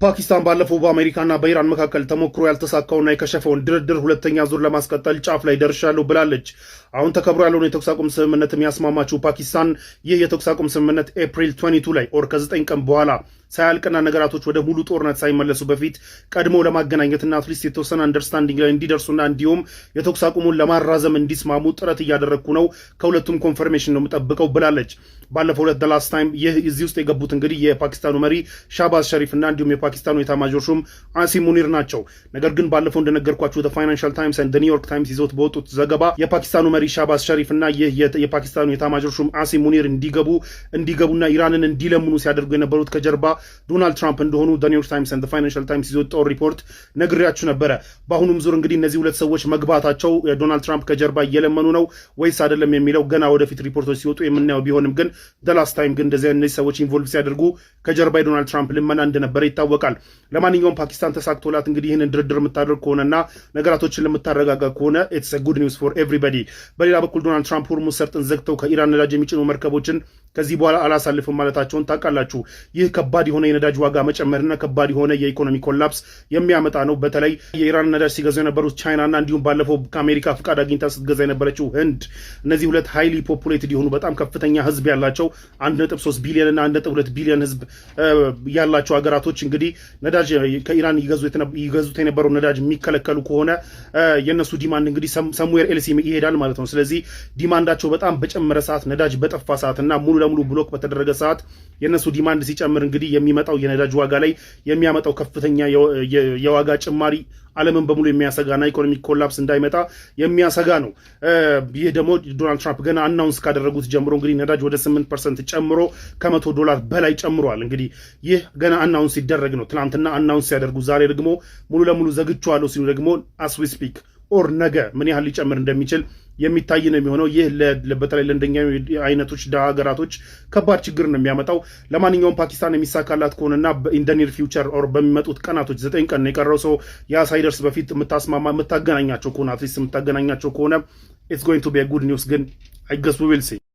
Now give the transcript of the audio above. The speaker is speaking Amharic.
ፓኪስታን ባለፈው በአሜሪካና በኢራን መካከል ተሞክሮ ያልተሳካውና የከሸፈውን ድርድር ሁለተኛ ዙር ለማስቀጠል ጫፍ ላይ ደርሻለሁ ብላለች። አሁን ተከብሮ ያለውን የተኩስ አቁም ስምምነት የሚያስማማችው ፓኪስታን ይህ የተኩስ አቁም ስምምነት ኤፕሪል 22 ላይ or ከ9 ቀን በኋላ ሳያልቅና ነገራቶች ወደ ሙሉ ጦርነት ሳይመለሱ በፊት ቀድሞ ለማገናኘትና at least የተወሰነ understanding ላይ እንዲደርሱና እንዲሁም የተኩስ አቁሙን ለማራዘም እንዲስማሙ ጥረት እያደረግኩ ነው፣ ከሁለቱም confirmation ነው የምጠብቀው ብላለች። ባለፈው ሁለት last time ይህ እዚህ ውስጥ የገቡት እንግዲህ የፓኪስታኑ መሪ ሻባዝ ሸሪፍ እና እንዲሁም የፓኪስታኑ ኤታማዦር ሹም አሲም ሙኒር ናቸው። ነገር ግን ባለፈው እንደነገርኳችሁ Financial Times፣ New York Times ይዘውት በወጡት ዘገባ የፓኪስታኑ መሪ ሻባዝ ሸሪፍ እና ይህ የፓኪስታኑ ኤታማዦር ሹም አሲም ሙኒር እንዲገቡና ኢራንን እንዲለምኑ ሲያደርጉ የነበሩት ከጀርባ ዶናልድ ትራምፕ እንደሆኑ New York Times፣ Financial Times ይዞ የወጣው ሪፖርት ነግሬያችሁ ነበረ። በአሁኑም ዙር እንግዲህ እነዚህ ሁለት ሰዎች መግባታቸው ዶናልድ ትራምፕ ከጀርባ እየለመኑ ነው ወይስ አይደለም የሚለው ገና ወደፊት ሪፖርቶች ሲወጡ የምናየው ቢሆንም ግን last time ግን እንደዚህ እነዚህ ሰዎች involve ሲያደርጉ ከጀርባ የዶናልድ ትራምፕ ልመና እንደነበረ ይታወቃል። ለማንኛውም ፓኪስታን ተሳክቶላት እንግዲህ ይህንን ድርድር የምታደርግ ከሆነና ነገራቶችን ለምታረጋጋ ከሆነ it's good news for everybody። በሌላ በኩል ዶናልድ ትራምፕ ሆርሙዝ ሰርጥን ዘግተው ከኢራን ነዳጅ የሚጭኑ መርከቦችን ከዚህ በኋላ አላሳልፍም ማለታቸውን ታውቃላችሁ። ይህ ከባድ የሆነ የነዳጅ ዋጋ መጨመርና ከባድ የሆነ የኢኮኖሚ collapse የሚያመጣ ነው። በተለይ የኢራን ነዳጅ ሲገዙ የነበሩት ቻይናና እንዲሁም ባለፈው ከአሜሪካ ፍቃድ አግኝታ ስትገዛ የነበረችው ህንድ፣ እነዚህ ሁለት highly populated የሆኑ፣ በጣም ከፍተኛ ህዝብ ያላቸው፣ 1.3 ቢሊዮን እና 1.2 ቢሊዮን ህዝብ ያላቸው ሀገራቶች እንግዲህ ነዳጅ ከኢራን ይገዙት የነበረው ነዳጅ የሚከለከሉ ከሆነ የእነሱ demand እንግዲህ somewhere else ይሄዳል ማለት ነው። ስለዚህ demand ኣቸው በጣም በጨመረ ሰዓት፣ ነዳጅ በጠፋ ሰዓት እና ሙሉ ለሙሉ block በተደረገ ሰዓት የእነሱ demand ሲጨምር እንግዲህ የሚመጣው የነዳጅ ዋጋ ላይ የሚያመጣው ከፍተኛ የዋጋ ጭማሪ ዓለምን በሙሉ የሚያሰጋና economic collapse እንዳይመጣ የሚያሰጋ ነው። ይህ ደግሞ ዶናልድ ትራምፕ ገና announce ካደረጉት ጀምሮ እንግዲህ ነዳጅ ወደ 8% ጨምሮ ከ100 ዶላር በላይ ጨምሯል። እንግዲህ ይህ ገና announce ሲደረግ ነው። ትናንትና announce ሲያደርጉ፣ ዛሬ ደግሞ ሙሉ ለሙሉ ዘግቼዋለሁ ሲሉ ደግሞ as we speak or ነገ ምን ያህል ሊጨምር እንደሚችል የሚታይ ነው የሚሆነው። ይህ በተለይ ለእንደኛ አይነቶች ድሃ ሀገራቶች ከባድ ችግር ነው የሚያመጣው። ለማንኛውም ፓኪስታን የሚሳካላት ከሆነና in the near future or በሚመጡት ቀናቶች፣ 9 ቀን ነው የቀረው፣ so ያ ሳይደርስ በፊት የምታስማማ፣ የምታገናኛቸው ከሆነ፣ at least የምታገናኛቸው ከሆነ it's going to be good news፣ ግን I guess we will see።